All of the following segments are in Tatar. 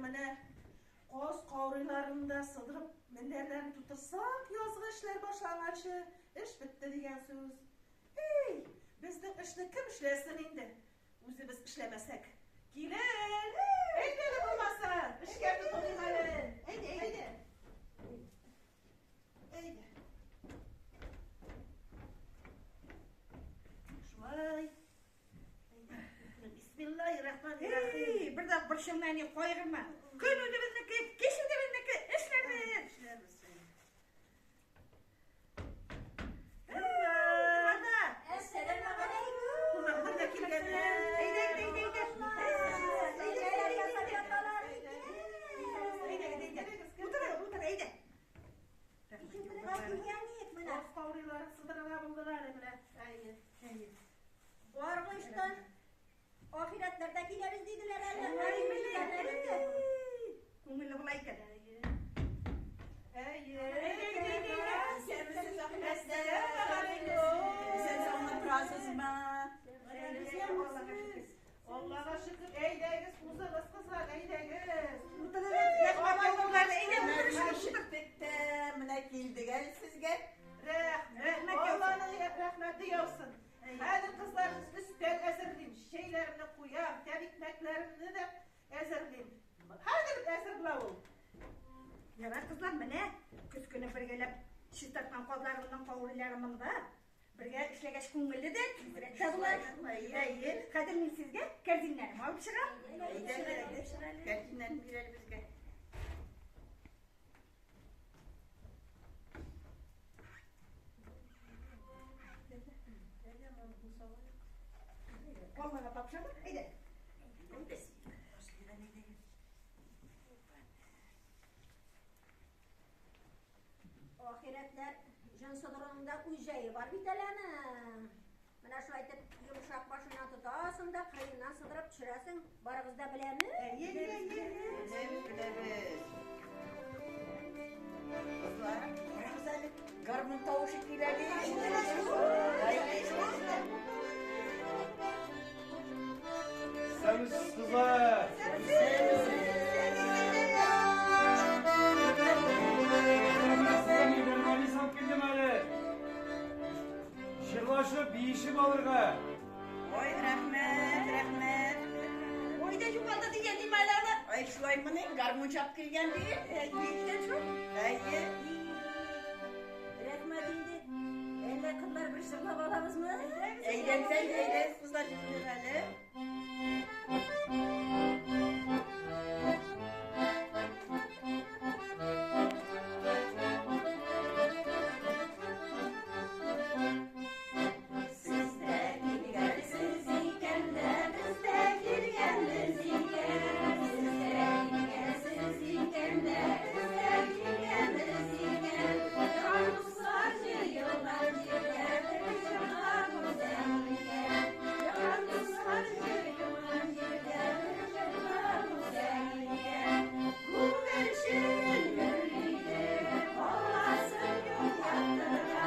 менә. Каз каурыйларын да сыдырып, мендәрләрен тутырсак, язгы эшләр башланганчы эш бетте дигән сүз. Эй, безнең эшне кем эшләсен инде? Үзебез эшләмәсәк. Килен! Әйдә әле булмаса, эшкә тотыныйк әле. Әйдә, әйдә. Әйдә. Шулай. Бисмиллаһир-рахманир-рахим. Бер дә борчылма, әни, кайгырма. Көн үзебезнеке, кич үзебезнеке, эшләрбез. Эшләрбез. Әссәламегаләйкүм. Кунаклар да килгәннәр. Әйдә, әйдә, әйдә. Әйдәләр ясап яталар икән. Әйдә, әйдә, әйдә. Утыр, утыр, әйдә. Ишетергә килгән идек менә. Каз каурыйларын сыдырырга булдык әле менә. Әйе. Әйе. Баргычтан ахирәтләрдә киләбез диделәр әле. Әй, Ай, килгәннәр инде. Күңелле була икән. Әйе. Әйдә, әйдә, әйдә, әйдә. Исәнмесез, Әссәламегаләйкүм. Исән-саумы торасызмы? Исәнмесез. Аллага шөкер. Әйдәгез, узыгыз, кызлар, әйдәгез. Утырыгыз, рәхмәт яугырлар. Әйдә, утырышыгыз, утыр. Чыктык та, менә килдек әле сезгә. Рәхмәт. Рәхмәт яусын. Алланың рәхмәте яусын. Хәзер кызлар өстәл әзерлим, чәйләремне куям, тәбикмәкләремне дә әзерлим. Хәзер әзер була ул. Ярар, кызлар, менә көз көне бергәләп чистарткан казларымның каурыйлары монда. Бергә эшләгәч күңелле дә, тизрәк тә була. Әйе, хәзер мин сезгә кәрзиннәрем алып чыгам. Әйдә, кәрзиннәрен бир әле безгә. Аллага тапшырдык, әйдә. Ахирәтләр җан сыдыруның да үз җае бар бит әле аның. Менә шулай итеп йомшак башыннан тотасың да кырыеннан сыдырып төшерәсең. Барыгыз да беләме? Әйе, әйе, әйе. Беләбез, беләбез. Кызлар, карагыз әле, гармун тавышы килә әле. Әйе, ишетәсезме? Исәнмесез, кызлар! Менә сезгә мин бер вализ алып килдем әле. Җырлашып, биешеп алырга. Ой, рәхмәт, рәхмәт. Ой да югалды дигән дим әле аны. Ай, шулаймыни, гармун чап килгән ди. Әйе, икән шул. Әйе. Рәхмәт инде. Әллә кызлар бер җырлап алабызмы? Әйдәгез, әйдәгез, кызлар җырлыйк әле. Сез дә килгәнсез икән дә, без дә килгәнбез икән. Сез дә килгәнсез икән дә, без дә килгәнбез икән. Җан дуслар җыелган җиргә бер җырлар гүзәл икән. Җан дуслар җыелган җиргә бер җырлар гүзәл икән. Күгәрчен гөрлидер, баласын югалтырга.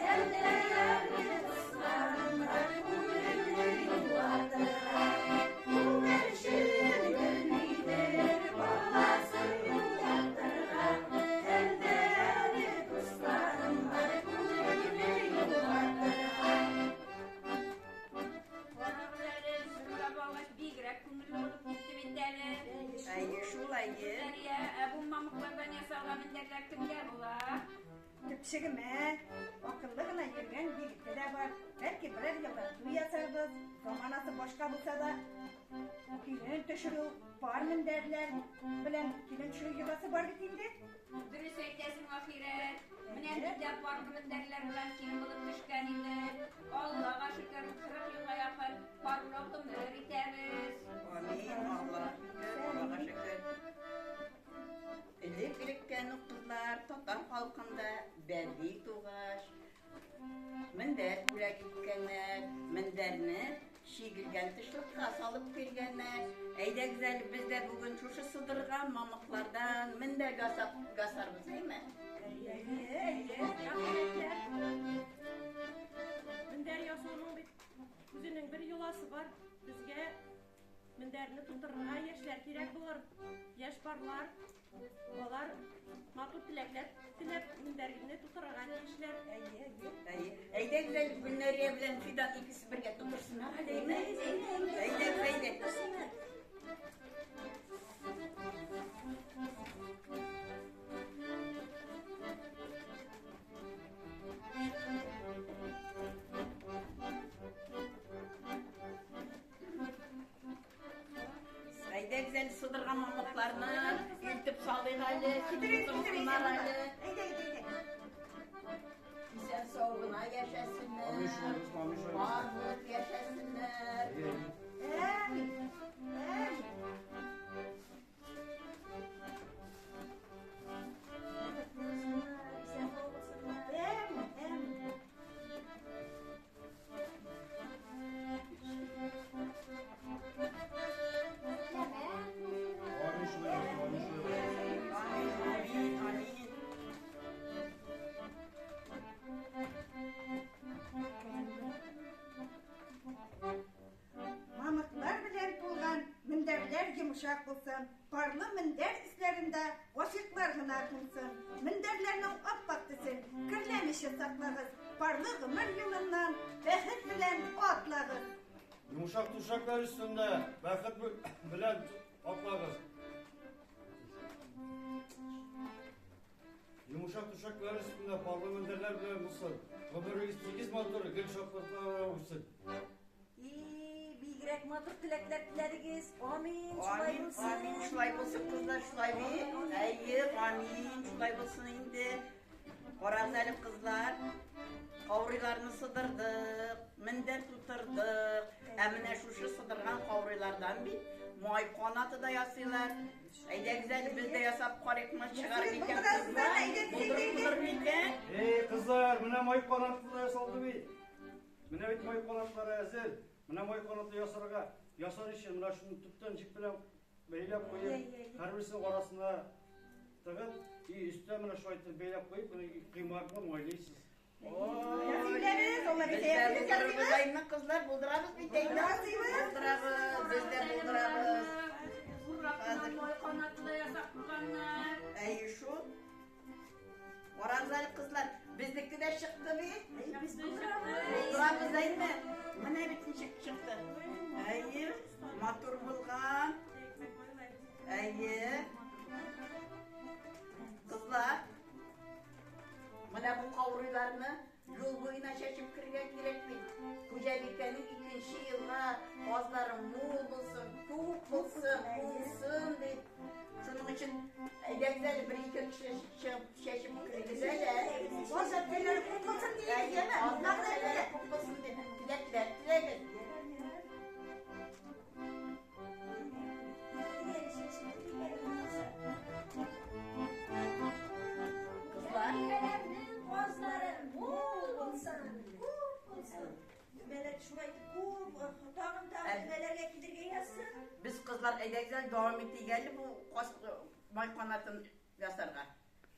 Әлдә ярый дусларым бар, күңелне юатырга. Күгәрчен гөрлидер, баласын югалтырга. Әлдә ярый дусларым бар, күңелне юатырга. Карагыз әле, җырлап алгач бигрәк күңелле булып китте бит әле. Әйе, шул, әйе. Сәрия, ә бу мамыклардан ясалган мендәрләр кемгә була? Төпчегемә акыллы гына йөргән егете дә бар. Бәлки берәр елдан туй ясарбыз. Заманасы башка булса да, килен төшерү, пар мендәрләр белән килен төшерү йоласы бар бит инде. Дөрес әйтәсең, ахирәт. Менә мин дә парлы мендәрләр белән килен булып төшкән идем. Аллага шөкер, 40 елга якын парлы гомер итәбез. Амин, Аллага шөкер, Аллага шөкер. Элек-электән үк кызлар татар халкында бәби тугач, мендәр бүләк иткәннәр, мендәрне чигелгән тышлыкка салып биргәннәр. Әйдәгез әле без дә бүген шушы сыдырган мамыклардан мендәр ясап ясарбыз, әйме? Әйе, әйе. Мендәр ясауның бит үзенең бер йоласы бар. Безгә мендәр Мендәрне тутырырга яшьләр кирәк булыр. Яшь парлар, алар матур теләкләр теләп мендәрне тутырырга тиешләр. Әйе, әйе. Әйе. Әйдәгез әле Гөлнәрия белән Фидан икесе бергә тутырсыннар әле, әйме? Әйдәгез, әйдә. Әйдәгез әле сыдырган мамыкларны илтеп салыйк әле. Китерегез, китерегез. Тутырсыннар әле. Әйдә, әйдә, әйдә. Исән сау гына яшәсеннәр. Амин шулай булсын, амин шулай Бар булсын. булып яшәсеннәр. Әйе, әйе. Әмин. Әмин. Исән сау булсыннар. Әмин, әмин. Сәламәт булсыннар. Амин шулай булсын, амин шулай булсын. Амин, амин, амин. Мамыклар белән тулган мендәрләр йомшак булсын. Парлы мендәр өсләрендә гашыйклар гына кунсын. Мендәрләрнең ап-ак төсен керләмичә саклагыз. Парлы гомер юлыннан бәхет белән атлагыз. Йомшак түшәкләр өстендә бәхет белән атлагыз. Йомшак түшәкләр өстендә парлы мендәрләр белән булсын. Гомерегез тигез матур, гел шатлыклар үссен. И, бигрәк матур теләкләр теләдегез. Амин, шулай Амин, булсын. амин, шулай булсын, кызлар, шулай бит. Әйе, амин, шулай булсын инде. Карагыз әле, кызлар. Каурыйларны сыдырдык, мендәр тутырдык. Ә менә шушы сыдырган каурыйлардан бит май канаты да ясыйлар. Әйдәгез әле без дә ясап карыйкмы, чыгар микән Булдырасыз кызлар? әле, әйдә, Булдырып әйдә, булыр микән? Эй, кызлар, менә май канаты да ясалды бит. Менә бит май канатлары әзер. Менә май канаты ясарга, ясар өчен менә шуны төптән җеп белән бәйләп куеп, һәрберсенең арасына тыгып, и өстә менә шулай итеп бәйләп куеп, менә коймакны майлыйсыз. Ясыйларыз, алла Без бит дә ясыйбыз, булдырырбыз, ясыйбыз. әйме, кызлар, булдырабыз бит, әйме? Ясыйбыз. Булдырабыз, без дә булдырабыз. Зуррак кына май канаты да ясап куйганнар. Әйе шул. Карагыз әле, кызлар, безнеке дә чыкты бит. Без булдырабыз. Булдырабыз, әйме? Менә бит ничек чыкты. Әйе, матур булган. Әйе. Кызлар, менә бу каурыйларны юл буена чәчеп керергә кирәк бит. Хуҗабикәнең икенче елга казлары мул булсын, күп булсын, булсын дип. Шуның өчен әйдәгез әле бер ике кеше чыгып чәчеп керегез әле. Каз бәбкәләре күп булсын диегез, Әйе, яме? каз Мәгънә бәбкәләре күп булсын дип теләкләр теләгез. Кызлар, Хуҗабикәләрнең казлары мул булсын, күп булсын. Өмәләр шулай итеп күп, тагын тагын өмәләргә килергә язсын. Без кызлар әйдәгез әле дәвам итик әле бу каз май канатын ясарга.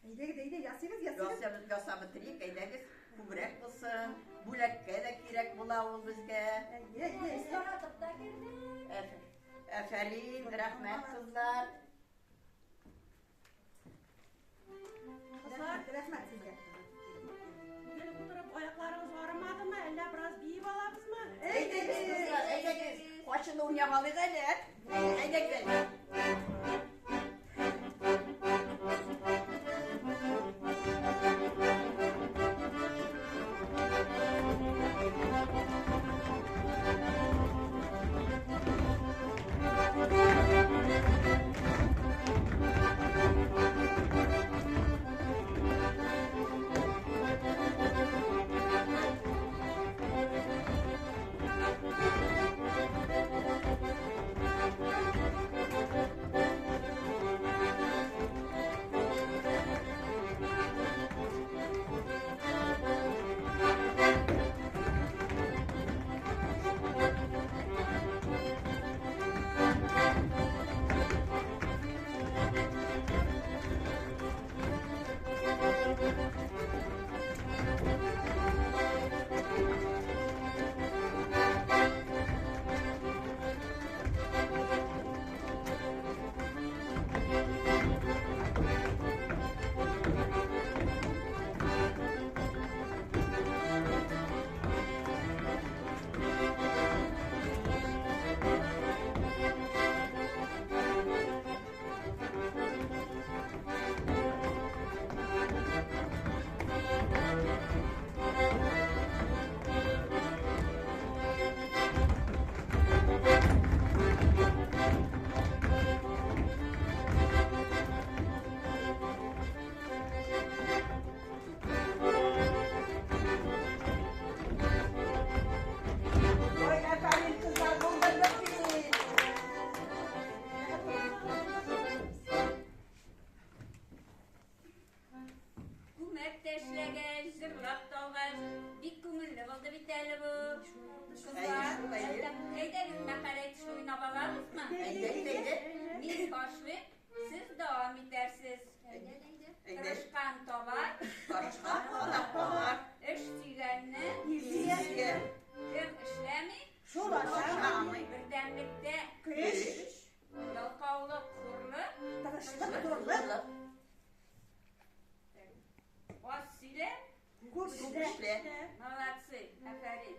Әйдәгез, әйдә, ясыйбыз, ясыйбыз. Ясап, ясап бетерик, әйдәгез, күбрәк булсын. Бүләккә дә кирәк була ул безгә. Әйе, әйе, Без әйе. таратып та кердек. Әфәрин, рәхмәт, кызлар. Кызлар, Рәхмәт, рәхмәт сезгә. Гел утырып аякларыгыз арымадымы, әллә бераз биеп алабызмы? Әйдәгез, кызлар, әйдәгез. Качыны уйнап алыйк әле. Әйдәгез әле. Икмәк тә эшләгәч, җырлап та алгач, бик күңелле булды бит әле бу. Кызлар, әйдәгез мәкаль әйтешне уйнап алабызмы? Әйдә, әйдә. Мин башлыйм, сез дәвам итәрсез. Тырышкан табар, Ташка кадак багар. Эш сөйгәнне Сөйгән. Кем эшләми, Шул ашамый. Ашамый. Бердәмлектә Көч, ялкаулык, хурлык, тырышлык, хурлык, аз сөйлә, күп Күп эшлә. эшлә. Молодцы, афәрин.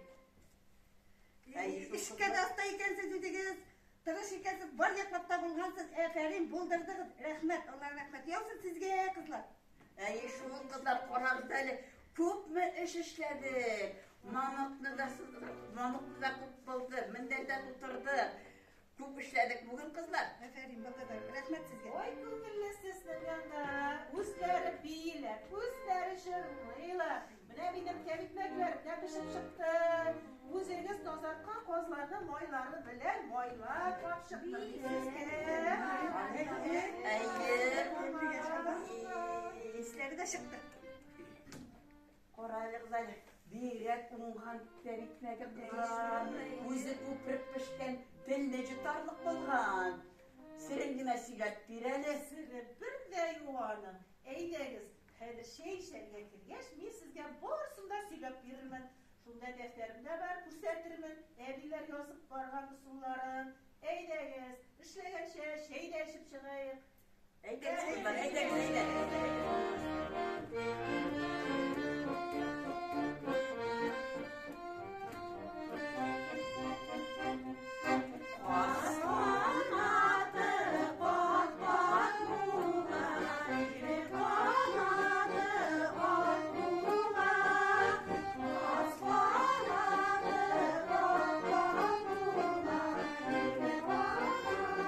Әй, шул Эшкә дә оста икәнсез үзегез, тырыш икәнсез, бар яклап та булгансыз. Афәрин, булдырдыгыз. Рәхмәт, Алла рәхмәт яусын сезгә, кызлар. Әй, шул кызлар, карагыз әле, күпме эш эшләдек. Мамыкны да сыздырып, мамыкны да күп булды, мендәр дә тутырдык. Күп эшләдек бүген, кызлар. Афәрин, балалар, рәхмәт сезгә. Ой, күңелле сезнең янда. Үзләре бииләр, үзләре җырлыйлар. Менә минем тәбикмәкләрем дә пешеп чыкты. Үзегез тазарткан казларны майлары белән майлап капчыктым сезгә. Әйе. Исләре дә чыкты. Кара әле, кыз әле. Бигрәк уңган тәбикмәге, кызлар. Үзе күпереп пешкән, телне йотарлык булган. Серен генә сөйләп бир әле. Сере бер дә юк аның. Әйдәгез, хәзер чәй эчәргә кергәч, мин сезгә барысын да сөйләп бирермен. Шунда дәфтәрем дә бар, күрсәтермен. Әбиләр язып барган ысулларын. Әйдәгез, эшләгәнчә чәй дә эчеп чыгыйк. Әйдәгез, кызлар, әйдәгез, әйдәгез. Канаты кат-кат була, ире канаты ак була. Канаты кат-кат була, ире канаты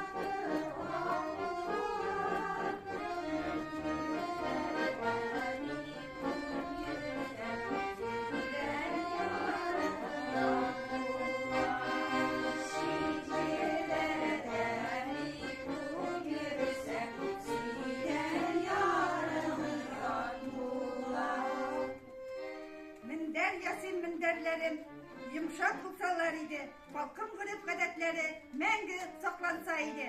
ак була. Мендәр ясыйм мендәрләрем, йомшак булсалар иде, халкым гореф-гадәтләре мәңге сакланса иде.